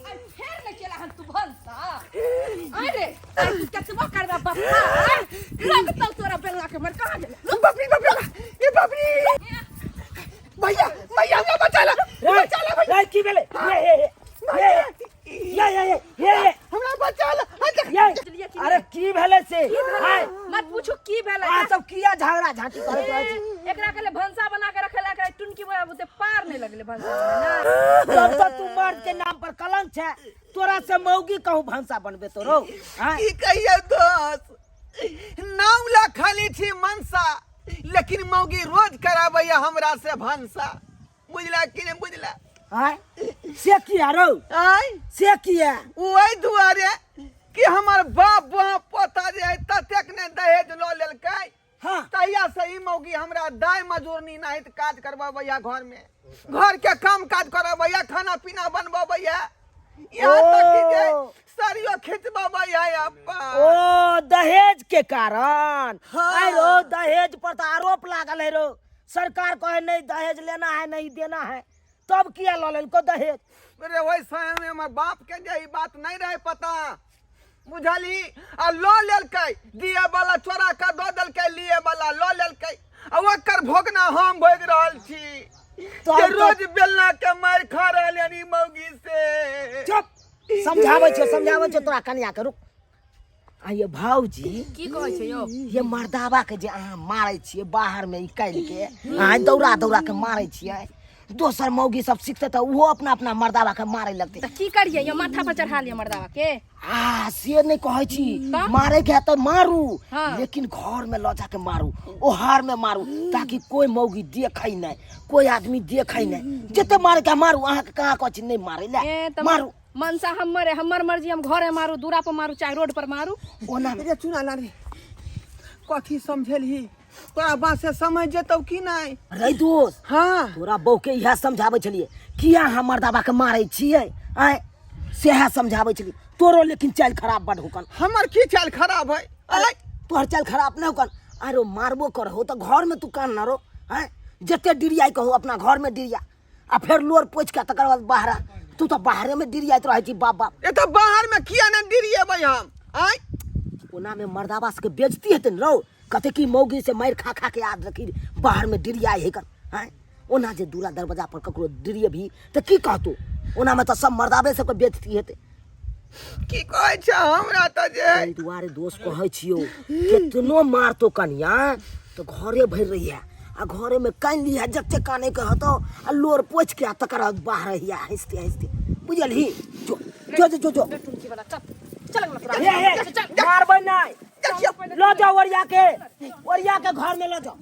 आइ फेर नहि केला हन तू भनसा अरे आइ तू केतबो करबा बप्पा लगतौ तोरा बेलना के मर कहाँ गेलै बाप रे बाप रे ए बाप रे भैया भैया हमरा बचा ला बचा ला भैया रे की भेलै ये ये ये ये ये ये ये हमरा बचा ला ये अरे की भेलै से आय मत पूछू की भेलै अहाँ सब किया झगड़ा झांटी करैत रहै छी एकरा के लिए भनसा बना के रखेला एकरा टुनकी बोया बुते पार नहीं लगले भनसा बना तब तो तू मर्द के नाम पर कलंक छै तोरा से मौगी कहूँ भनसा बनबे तोरो आँय? की कहियो दोस्त नाम ला खाली छी मनसा लेकिन मौगी रोज कराबैया हमरा से भनसा बुझला कि नहि बुझला आँय? से किया रौ आय से किया ओहि दुआरे कि हमर बाप बुआ पोता जे है ततेक ने दहेज लऽ लेलकै हाँ तहिया से ई मौगी हमरा दाय मजूरनी नाहित काज करबैया घर में घर के काम काज करबैया खाना पीना बनबैया यहाँ तक कि जे ओ। सरियो खिंचबैया अपन ओ दहेज के कारण हाँ। आय रो दहेज पर तो आरोप लागल है रो सरकार कहे नहीं दहेज लेना है नहीं देना है तब किया लऽ लेलको दहेज अरे ओहि समय में हमर बाप के जे ई बात नहीं रहे पता बुझली आ लऽ लेलकै दिए वाला चोरा के दऽ देलकै लिए वाला लऽ लेलकै आ ओकर भोगना हम भोगि रहल छी तब जे तऽ- रोज बेलना के मारि खा रहल यानी मौगी से चुप समझाबै छियो समझाबै छियो तोरा कनिया के रुक आ ये भाउजी की कहै छै यौ ये मर्दाबा के जे अहाँ मारै छियै बाहर में निकालि के अहाँ दौड़ा दौड़ा के मारै छियै दोसर मौगी सब सिखते तऽ ओहो अपना अपना मर्दाबा के मारे लगते तऽ की करियै यौ माथा पर चढ़ा लिअ मर्दाबा के आ से नहि कहै छी तऽ? मारे के है तऽ मारू हाँ। लेकिन घर में लऽ जाके मारू ओहार में मारू ताकि कोई मौगी देखै नहि कोई आदमी देखै नहि जते मारे के मारू अहाँके कहाँ कहै छी नहि मारे ए ले तऽ मारू मनसा हमर है हमर मर्जी हम घरे मारू दूरा पर मारू चाहे रोड पर मारू ओना रे चुना ला रे कथी समझेलही तोरा बात से समझ जेतौ कि नहि रे दोस्त हाँ तोरा बहू के इएह समझाबै छलियै किया अहाँ मर्दाबा के मारै छियै आँय सएह समझाबै छलियै तोरो लेकिन चालि खराब बड होकन हमर की चाल खराब है अरे तोहर चालि खराब नहि होकन अरे मारबो करहो तऽ घरमे तू कान न रो आँय जते डिरियाइ कहो अपना घरमे डिरिया आ फेर लोर पोछि के तकर बाद बाहर आ। तू तऽ बाहरे मे डिरियाइत रहै छी बाप बाप ए तऽ बाहर में किया ने डिरिएबै हम आँय ओना मे मर्दाबा सबके बेजती हेतै ने रौ कते की मौगी से मारि खा खा के याद रखी बाहर मे डिरियाइ है कन आँय ओना जे दूरा दरवाजा पर ककरो डिरियबही तऽ की कहतौ ओना मे तऽ सब मर्दाबे सबके बेजती हेतै की कहै छै हमरा तऽ जे एहि दुआरे दोस्त कहै छियौ केतनो मारतो कनिया तऽ घरे भरि रहिया आ घरे में कानि लिहा जते काने के हतो आ लोर पोछि के आ तकर बाद बाहर रहिया हंसते हंसते बुझलही जो जो जो जो जो टुनकी वाला चल चल अगला तोरा हे हे चल चल मारबै नहि देखियौ लऽ जाओ ओरिया के ओरिया के घर में लऽ जाओ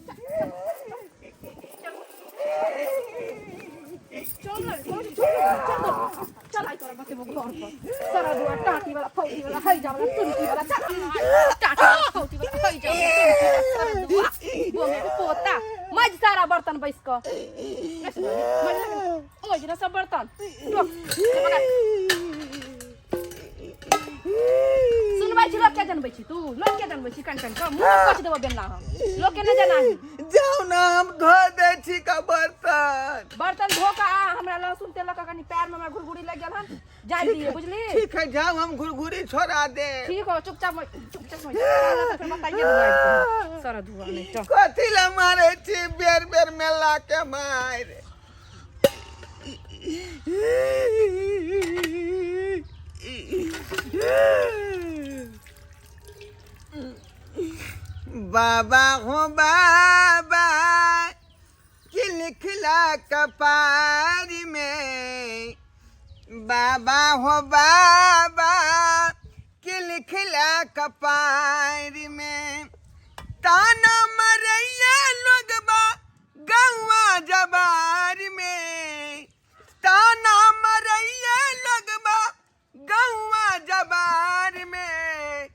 चल रे, चल चल चल चल आई तोरा बतेबो घर पर सारा दुआ टाटी वाला फौजी वाला हैजा वाला टुनकी वाला चल टाटी वाला फौजी वाला हैजा वाला टुनकी वाला सारा दुआ बोमे के पोता मज सारा बर्तन बैस क मज ना सब बर्तन टोक, ले पकड़। सुनबै छी लोक के जनबै छी तू लोक के जनबै छी कन कन क मुंह कच देबो बेलना हम लोक के नहि जनाही जाउ ना हम धो दै छी का बर्तन बर्तन धो के आ हमरा लहसुन तेल लऽ के कनि पैर में हमरा घुरघुरी लागि गेल हन जाय दिए बुझली ठीक है जाउ हम घुरघुरी छोड़ा दे ठीक हो चुपचाप चुपचाप हो जा। फिर बताइए दूंगा सारा धुआं नहीं तो कथी ला मारै छी बेर बेर मेला के मारि बाबा हो बाबा कि लिखला कपार में बाबा हो बाबा कि लिखला कपार में ताना मरैया लोगबा गौआ जबार में ताना मरैया लगबा गौआ जबार में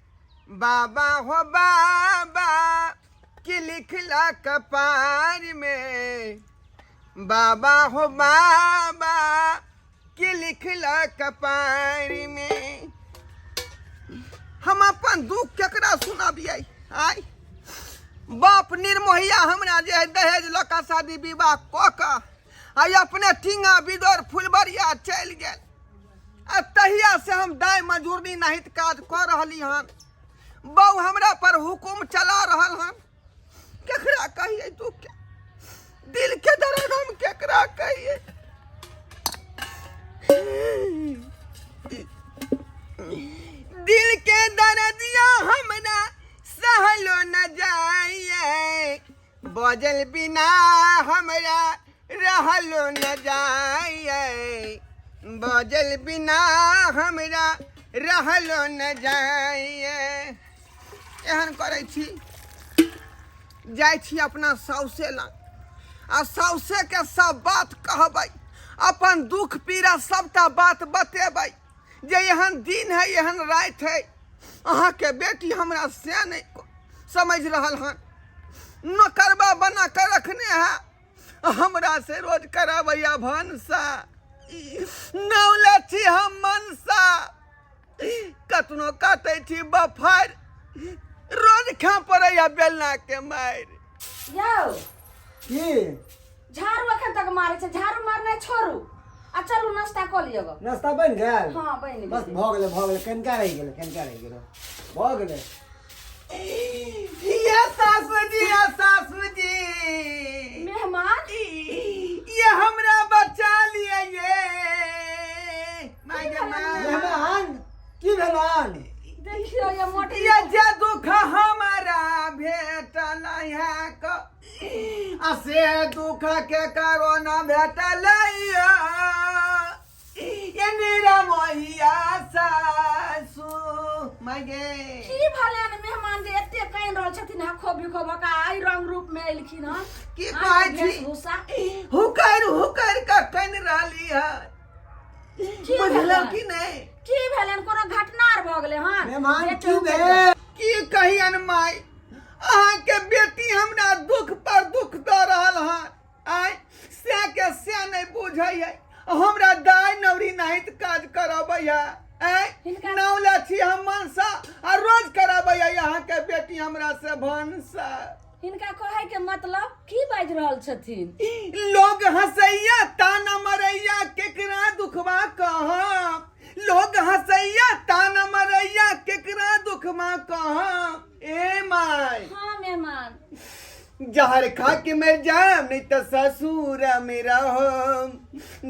बाबा हो बाबा कि लिखला कपार में बाबा हो बाबा कि लिखला कपार में हम अपन दुख केकरा सुनाबियै आय बाप निर्मोहिया हमरा जे है दहेज लऽ कऽ शादी विवाह कऽ कऽ आइ अपने टींगा बिदोर फुलबरिया चलि गेल आ तहिया से हम दाय मजूरनी नाहित काज कऽ रहली हन। बहू हमरा पर हुकुम चला रहल हन। केकरा कहिए दुख के, दिल के दर्द हम केकरा कहिए? दिल के दर्दिया हमरा सहलो न जाइए, बजल बिना हमरा रहलो न जाइए, बजल बिना हमरा रहलो न जाइए। एहन करै छी, जाइ छी अपना साउसे लग आ साउसेके सब बात कहबै, अपन दुख पीड़ा सबटा बात बतेबै जे एहन दिन है, एहन राति है, अहाँके बेटी हमरा से नहि समझि रहल हन, नौकरबा बना कऽ रखने है, हमरा से रोज कराबैया भनसा, नौले छी हम मनसा, कतनो काटै छी बफारि, रोज खा पड़ैया बेलना के मारि। यौ की झाड़ू अखन तक मारै छै? झाड़ू मारनाइ छोड़ू आ चलू नाश्ता कऽ लिअ गऽ। नाश्ता बनि गेल? हँ, बनि बस गेलै। भऽ गेलै, भऽ गेलै, कनिका रहि गेलै, कनिका रहि गेलै, भऽ गेलै। ये सासू जी, ये सासू जी, मेहमान, ये हमरा बचा लिया, ये माय गे माय। मेहमान, की भेलन? देखियो ये मोटी। ये जे दुख हमारा भेटल है क आ से दुख के करो न भेटल ये निरमोहिया सासू मगे। की भेलन मेहमान जे एते कानि रहल छथिन, हखो बिखो भका एहि रंग रूप में एलखिन हन? की कहै छी? वेशभूषा हुकरि हुकरि कऽ कानि रहली है। की बुझलहुँ भेलन? कि नहि? की भेलन? कोनो घटना आर भऽ गेलै हन? मेहमान, बेटी की भेल? की कहियन माय, अहाँके बेटी हमरा दुख पर दुख दऽ रहल हन। आय से के से नहि बुझै है, हमरा दाय नौरी नाहित काज करबै है। आय हिनका- नौले छी हम मनसा आ रोज कराबै है अहाँके बेटी हमरा से भनसा। हिनका कहै के मतलब की बाजि रहल छथिन? लोग हंसैया ताना मरैया, केकरा दुखवा कहब? लोग हंसैया ताना मरैया, केकरा दुखवा कहब? ए माय। हाँ मेहमान। जहर खा के मर जाम नहीं तो ससुर में रहम,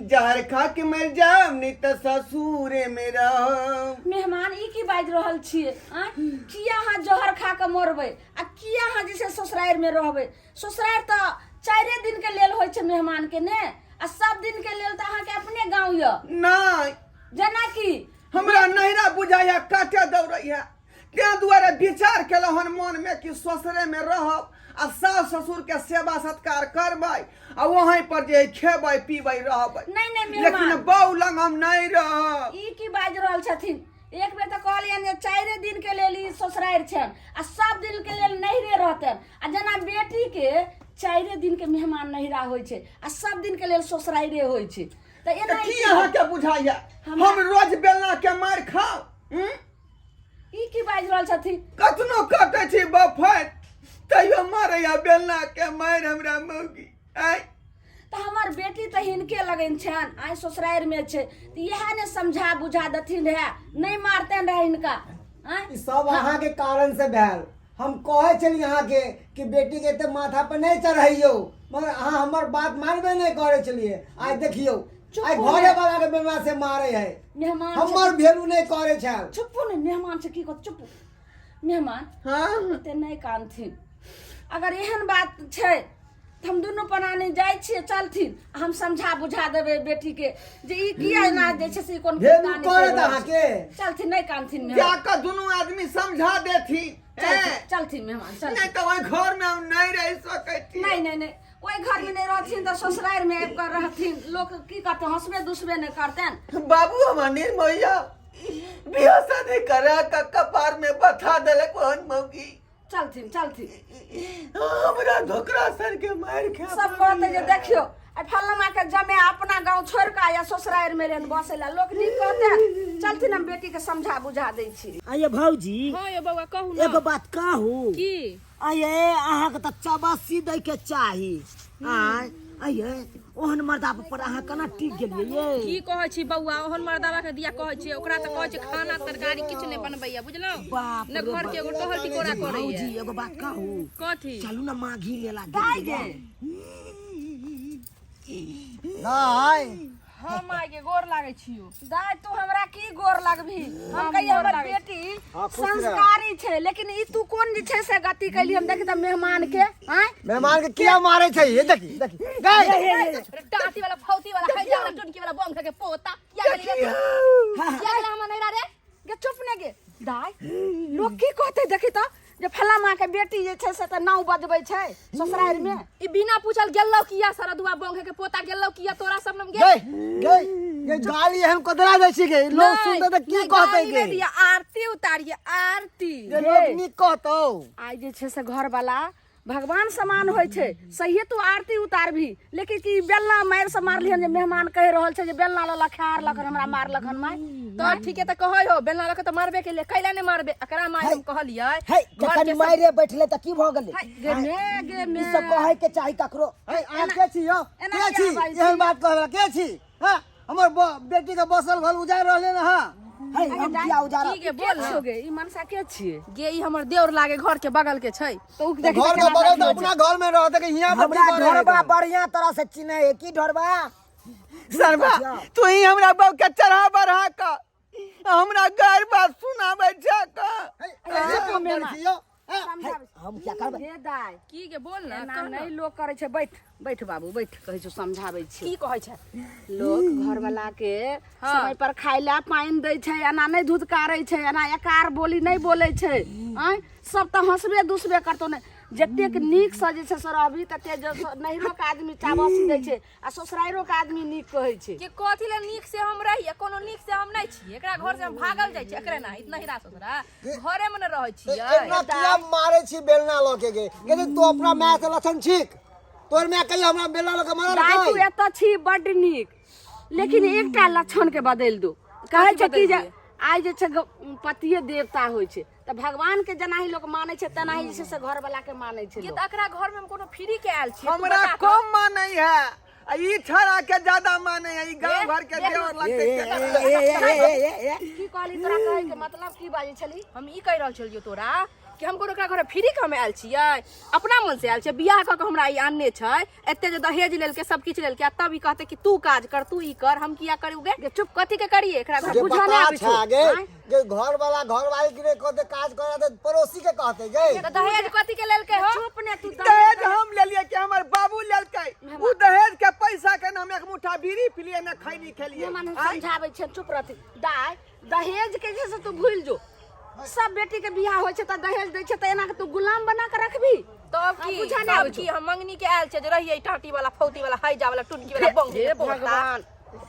जहर खा के मर जाम नहीं तो ससुर में रहम। मेहमान, ई की बाजि रहल छियै? आँय, किया अहाँ जहर खा कऽ मरबै आ किया अहाँ जे छै ससुरारि में रहबै? ससुरारि तऽ चारिे दिन के लेल होइ छै मेहमान के ने, आ सब दिन के लेल तऽ अहाँके अपने गाँव यऽ। नहीं। जेनाकि हमरा नैहरा बुझाइया काटे दौड़ैया, ताहि दुआरे विचार केलहुँ हन मन में कि ससुरे में रहब आ सास ससुर के सेवा सत्कार करबै आ वहीं पर जे खेबै पीबै रहबै। नहीं, नहीं, मेहमान। लेकिन बहू लग हम नहीं रहब। ई की बाजि रहल छथिन? एक बेर तऽ कहलियनि जे चारिे दिन के लेल ई ससुरारि छनि आ सब दिन के लेल नैहरे रहतनि, आ जेना बेटी के चारिे दिन के मेहमान नैहरा होइ छै आ सब दिन के लेल ससुराइरे होइ छै, तऽ एना तऽ ई की अहाँके बुझाइया हमरा- हम रोज बेलना के मारि खाउ? हूँ? ई की बाजि रहल छथिन? कतनो कटै छी बफर तैयो मारैया बेलना के मारि हमरा मौगी। आँय, तऽ हमर बेटी तऽ हिनके लगन छनि, आइ ससुरारि में छै, तऽ इएह ने समझा बुझा देथिन रहे, नहि मारतनि रहे हिनका। आँय? ई सब अहाँके कारण से भेल। हम कहै छली अहाँके कि बेटी के एते माथा पर नहीं चढ़ैयौ, मगर अहाँ हमर बात मानबे नहीं करै छलियै। आइ देखियौ, चुप आइ हो घरे गए। वाला के बेलना से मारे है। मेहमान हमर छथिन। वैल्यू नहीं करै छल। चुप्पो ने, मेहमान छै, की कहत? चुप मेहमान। हाँ। एते नहि कानथिन। अगर एहन बात छै तऽ हम दुनू प्राणी जाइ छियै, चलथिन, हम समझा बुझा देबै बेटी के जे ई किया एना जे छै से ई कोन वैल्यू कुत्ता नहि करत करि रहल छै। अहाँके। चलथिन, नहि कानथिन मेहमान। जाकऽ दुनू आदमी समझा देथिन। चलथिन, चलथिन मेहमान, चलथिन। नहीं तो वही घर में हम नहीं रह सकै छी। नहीं नहीं नहीं, ओहि घर में नहीं रहथिन तऽ ससुरारि में आबि कऽ रहथिन, लोक की कहतै? हंसबे दुसबे नहि करतनि। बाबू हमर निर्मोहिया बियाह शादी करा के कपार में बथा देलक ओहन मौगी। चलथिन, चलथिन। हमरा धोकरा सर के मारि खा सब कहते जे देखियो आ फल्लामा के जमे अपना गांव छोड़ के या ससुरारि में रहन बसे ला, लोक नीक कहते? चलथिन, हम बेटी के समझा बुझा दै छी। आये भौजी। हाँ ये बौआ, कहू ना। एगो बात कहू? की? आये, अहाँके तऽ चबासी दै के चाही। आय आइये ओहन मर्दा पर अहाँ केना टिक गेलियै ये? की कहै छी बौआ, ओहन मर्दाबा के दिया कहै छी, ओकरा तऽ कहै छी खाना तरकारी किछु नहि बनबैया, बुझलहुँ बाप ने? रे घर के एगो टहल टिकोरा करैया। भौजी, एगो बात कहू? कथी? चलू ने माघी मेला गेल। दाइ। हम आइ के गोर लागै छियौ। दाय, तू हमरा की गोर लगबी? हम कहिए गोर हमर लागै। बेटी हाँ, खुश रह। संस्कारी छै, लेकिन ई तू कोन जे छै से गति कैली? हम देखी तऽ मेहमान के आँय। मेहमान के किया मारे छै? ये देखी देखी गई। टाटी वाला, फौती वाला, हैजा वाला, टुनकी वाला, बम खा के पोता, किया गेली रे तू? किया गेला हमर नैरा रे? गे चुप ने गे। दाय, लोग की कहते? देखी तऽ जे फला माँ के बेटी जे छै से तऽ नाव बजबै छै ससुरारि में। ई बिना पूछल गेलौ किया? सरदुआ बंघे के पोता, गेलौ किया तोरा सब नम गे? गई गई गई, गाली एहन कदरा जाइ छी गे, लोग सुनते तऽ की कहते गाली गे? नहि दिया, आरती उतारिए, आरती। जे लोग नीक कहतौ। आइ जे छै से घर वाला भगवान समान होइ छै। सहिए तू आरती उतारबी, लेकिन की बेलना मारि से मारलिहन जे मेहमान कहि रहल छै जे बेलना लऽ लऽ खार लखन हमरा मारलखन माय? तो ठीक है, तऽ कहै हो बेलना लऽ के तऽ मारबे के लिए, कैला नहि मारबे एकरा माय? हम कहलियै हे, घर जखन के सब- मारे बैठले तऽ की भऽ गेलै? गे मे, गे मे, ई सब कहै के चाही ककरो? हे, अहाँ के छी यौ? एना के किया छी बाजै छी? एहन बात कहै वला के छी? हाँ, हमर बेटी के बसल घर उजाड़ि रहले ने। हाँ। हे, हम किया उजाड़ा? की गे, के बोल छियौ गे? ई मनसा के छियै? गे, ई हमर देवर लागे, घर के बगल के छै। तऽ उ देखी घर तऽ के केना बगल तऽ देखी। अपना घर में रहते कि हियां पर की हमरा करे है? ढोरबा बढ़िया तरह से चिन्है है। की ढोरबा? सरबा, तू ही हमरा बहू के चढ़ा बढ़ा क हमरा गारि बात सुनाबै छै क। हे, ऐसे काम करै छी यौ? हाँ? समझाबै। हम क्या करबै? हे दाय। की गे, बोल ने। एना कह ने। नहि लोक करै छै। बैठ बैठ बाबू, बैठ, कहै छौ, समझाबै छी। की कहै छै? लोक घरवाला के समय पर खाय ला पानि दै छै, एना नहि धुतकारै छै, एना एकार बोली नहि बोलै छै। आँय, सब तऽ हँसबे दुसबे करतौ ने। जतेक नीकसँ जे छै से रहबी तते जे नैहरोके आदमी चाबसी दै छै आ ससुराइरोके आदमी नीक कहै छै। के कथी ले नीक से हम रहिए? कोनो नीक से हम नहि छियै। एकरा घर से हम भागल जाइ छियै। एकरे ना इतना ही रास ससुरा घरे में न रहै छियै। एना किया मारे छी बेलना लऽ के गे? गे, तू अपना माय से लक्षण ठीक, तोर माय कहियो हमरा बेलना लऽ के मारल? दाय, तू कहीं एतऽ छी बड्ड नीक, लेकिन एकटा लक्षण के बदलि दो। कहै छै कि जे आइ जे छै पतिये देवता होइ छै, तऽ भगवान के जेनाही लोक मानै छै तेनाही जे छै से घरवाला के मानै छै के लोक। तऽ एकरा घर में हम कोनो फ्री के आयल छियै? तू हमरा बता तऽ। कम मानै है आ ई छड़ा के ज्यादा मानै है। ई गांव घर के देवर लगते ए। की कहली? तोरा कहै के मतलब की बाजै छली? हम ई कहि रहल छलियौ तोरा कि हम कोनो एकरा घर फ्री के हम आयल छियै? अपना मन से आयल छियै। बियाह कऽ के हमरा ई आनने छै, एते जे दहेज लेलकै, सब किछु लेलकै, आ तब ई कहतै कि तू काज कर, तू ई कर। हम किया करू गे? चुप, कथी के करिए एकरा घर? जे बुझऽ नहि बता आबै छै छौ। आगे आँय? जे घर वाला घर वाली के नहि कहते काज करे तऽ पड़ोसी के कहते गे। तऽ दहेज कथी के लेलकै हो? चुप ने तू। दहेज हम लेलिए कि हमर बाबू लेलकै? उ दहेज के पैसा के नाम एक मुठ्ठा बीड़ी पिलिए न खैनी खेलिए। मेहमान, हम समझाबै छियै, चुप रहती। दाय, दहेज के जे से तू भूलि जो। सब बेटी के बियाह होइ छै तऽ दहेज दै छै, तऽ एना के तू गुलाम बना के रखबी? तब की? बुझऽ नहि तब आबै छौ। की, हम मंगनी के आयल छै जे रहियै टाटी वाला, फौती वाला, हैजा वाला, टुनकी वाला, बंग हे के पोता। भगवान।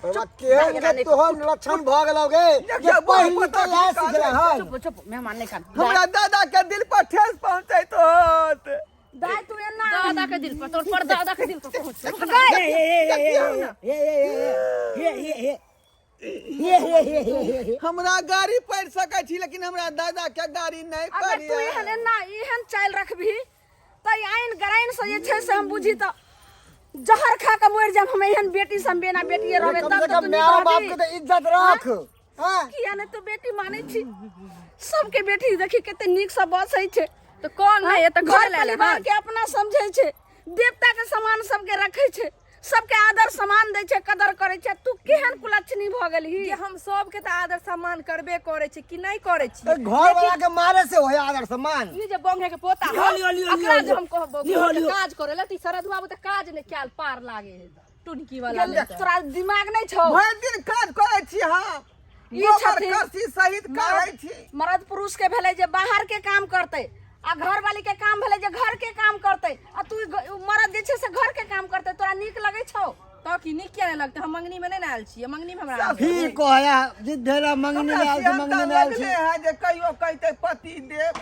केहन के तोहर लक्षण भऽ गेलौ गे जे देखियौ, पहिल बहुत निकल आय सिखले हन। चुप चुप, मेहमान नहि कान। हमरा दादा के दिल पर ठेस पहुंचैत होत। दाय, तू एना दादा के दिल पर, तोर पर दादा के दिल पर पहुंच। हमरा गाड़ी पढ़ सकै छी, लेकिन हमरा दादा के गाड़ी नहि अगर तू पढ़िए। एहन एना एहन चालि रखबही तऽ आइन गराइन से जे छै से हम बुझी तऽ जहर खा के मरि जायब हम। एहन बेटी से हम बिना बेटिए रहबै कम तब से तऽ कम तू नीक माय बाप रहबही। के तऽ इज्जत रख। हाँ? किया नहि तू बेटी मानै छी? सबके बेटी देखी कते नीक से बसै छै। तऽ कोन है तऽ घर घर ले परिवार के अपना समझै छै, देवता के समान सबके रखै छै, सबके आदर सम्मान दै छै, कदर करै छै। तू केहन कुलक्षणी भऽ गेलही? जे हम सबके तऽ आदर सम्मान करबे करै छी कि नहि करै छी? तऽ घर वाला के मारे से होय आदर सम्मान? ई जे बंघे के पोता लिहो, लिहो, लिहो, एकरा लिहो, जे हम कहबो लिहो, घर के लिहो। काज करे ला, तऽ ई सरधुआ तऽ काज नहि कयल पार लागे है टुनकी वाला नहि तऽ। तोरा दिमाग नहि छौ? भरि दिन काज करै छी हम, ई गोबर छथिन। करसी सहित करै छी। मर्द पुरुष के भेलै जे बाहर के काम करतै आ घर वाली के काम भेलै जे घर के काम करतै, आ तू मर्द जे छै से घर के काम करतै, तोरा नीक लगै छौ? तऽ की नीक किया नहि लगतै? हम मंगनी में नहि ने आयल छियै? मंगनी में हमरा फिर कहया जिद भेला मंगनी हमरा में आयल छी, सिहन्ता मंगनी में आयल छी। लगले है जे कहियो कहते पति देव,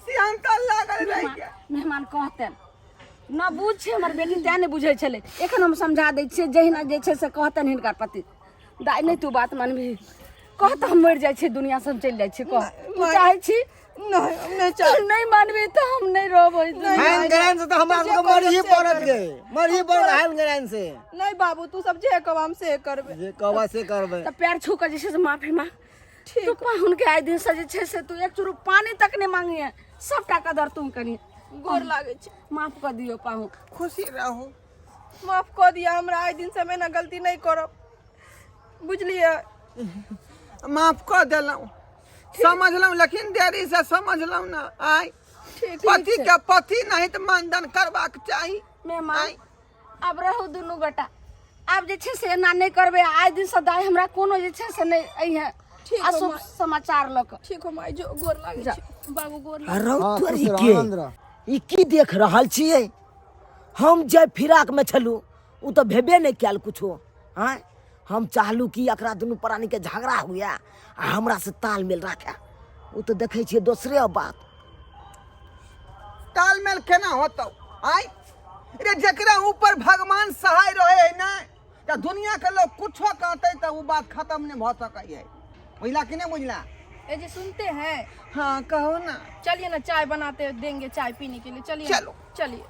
सिहन्ता लागल रहि गेल। मेहमान कहतनि न बुझ छै हमर बेटी, तें नहि बुझै छलै। एखन हम समझा दै छियै, जहिना जे छै से कहतनि हिनकर पति। दाइ, नहि तू बात मानबही। कह तऽ हम मरि जाइ छी दुनिया से हम चलि जाइ छी कह तू माय। चाहै छी नहीं हम नहीं तू चाह नहीं मानबी तऽ हम नहीं रहबै नहीं। हैन ग्रहण से तऽ हमरा जे सबके करब मरही से पड़त करब। गे मरही पड़त हैन ग्रहण से नहीं बाबू तू सब जे कहब हम से करबे जे कहबा से करबै तऽ पैर छू कऽ जे छै से माफी मांग ठीक। तू पाहुन के आइ दिन से जे छै से तू एक चूरू पानी तक नहि मांगिए सबटा कदर तू करी गोर लागे छै माफ कऽ दियौ पाहुन खुशी रहू माफ कऽ दिअ हमरा आइ दिन से हम एना गलती नहीं करब बुझलियै माफ कऽ देलहुँ समझलहुँ लेकिन देरी से समझलहुँ ना आय ठीक पति के पति नहीं तऽ मानदान करबाक चाही मेहमान आँय। आब रहू दुनू गोटा आब जे छै से एना नहि करबै आइ दिनसँ दाइ हमरा कोनो जे छै से नहि अइहे ठीक हौ अशुभ माँ। समाचार लऽ कऽ ठीक हो माय जो गोर लागे जा। छी बाबू गोर आ रौ हाँ, तोरी खुश रह, के आनंद रह। ई की देख रहल छियै हम जे फिराक में छलू ओ तऽ भेबे नहि कयल कुछो आँय हम चाहलू कि एकरा दुनू प्राणीके झगड़ा हुए आ हमरा से तालमेल राखे ओ तऽ देखै छियै दोसरे बात तालमेल केना होतौ आय रे जकरा ऊपर भगवान सहाय रहे है ने तऽ दुनिया के लोग कुछो कहते तऽ ओ बात खत्म नहीं भऽ सकै है बुझला कि नहीं बुझला ए जी सुनते हैं हाँ कहो ना चलिए ना चाय बनाते देंगे चाय पीने के लिए चलिए ना। चलो। चलिए